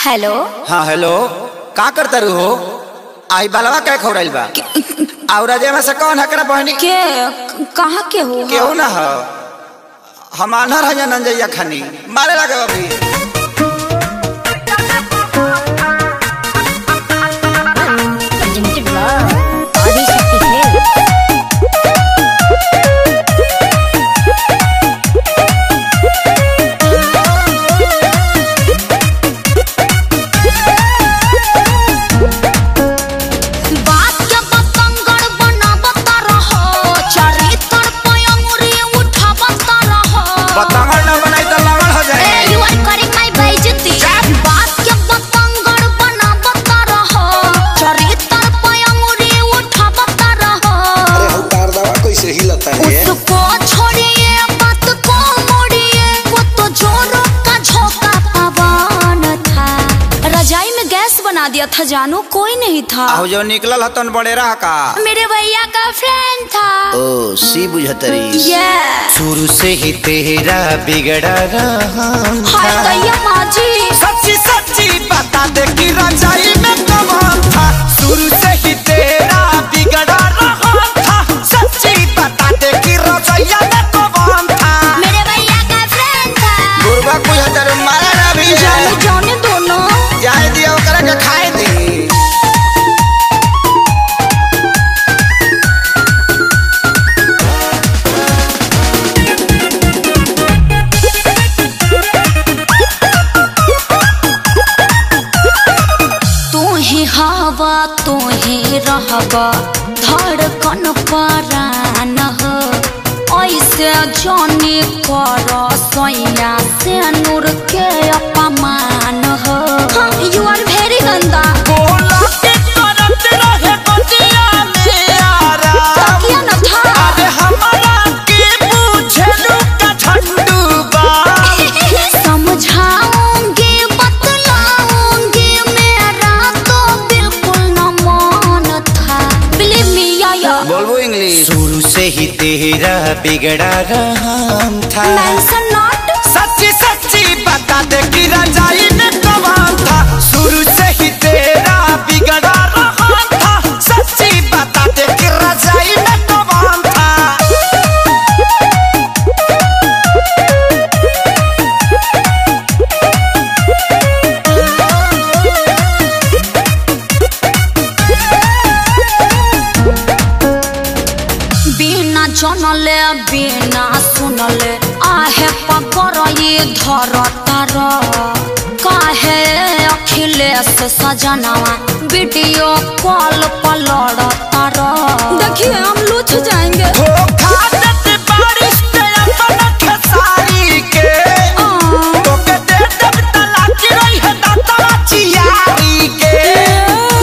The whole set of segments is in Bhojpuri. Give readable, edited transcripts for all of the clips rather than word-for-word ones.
हेलो। हाँ हेलो, का करता रू हो? आई बालवा क्या खौराइल बा? और अजय में से कौन हकरा बहनी के कहाँ के हो? केहू ना हो, हम आन्हर है नंजैया खानी मारे लगे अभी। बना दिया था जानू, कोई नहीं था। आहो जो निकलल हतन बड़ेरा का मेरे भैया का फ्रेंड था। ओ सी बुझतरी। शुरू से ही तेरा बिगड़ा रहा। हाय दैया माँ जी। सच्ची सच्ची बता दे कि रजाई में कौन था। शुरू से ही तेरा बिगड़ा रहा था। सच्ची बता दे कि रजाई में कौन था। मेरे भैया का फ्रेंड था। गुरबा बुझतर मारा ना भी जाने जाने दोनों जाए दिया ओकरा के खाए दी। तू ही हवा तू ही रहबा धड़कन परान हो, ऐसे जाने कर सैया से नूर के अपमान हो। You are very गंदा। बोला के करत रहे बतिया में आराम। तकिया न था। अरे हमारा के पूछलू का झंडू बा। समझाऊंगी बतलाऊंगी मेरा तो बिल्कुल न मान था। बिलीव मी या बोलबो इंग्लिश। शुरू से ही तेरा बिगड़ा रहा था। Mention not. सच्ची सच्ची बता दे कि रजाई में कौन था। शुरू से ही तेरा बिगड़ा रहा था। सच्ची बता दे कि रजाई में कौन था। बिना जनले बिना सुनले आहे पकड़ धर तार, काहे अखिलेश सजनवा वीडियो कॉल पर लड़ तार। देखिए हम लुच जाएंगे।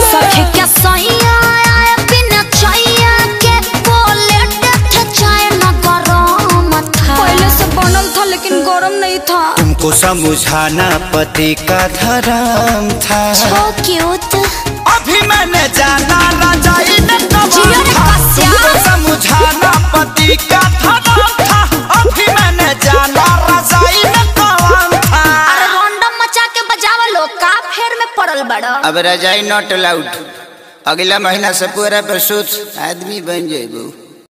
सखी के सैया आए बिना चैया के बोले थे चाय न गरम था। पहले से बनल था लेकिन गरम नहीं था। तुमको समझाना पति का धर्म था। So cute. अभी मैंने जाना रजाई में कौन था। तुमको समझाना पति का धर्म था। अभी मैंने जाना रजाई में कौन था। अरे रोंडम मचा के बजावा लोग का फेर में पड़ल बड़ा। अब रजाई not allowed. अगला महीना से पूरा पर सोच आदमी बन जाएगा।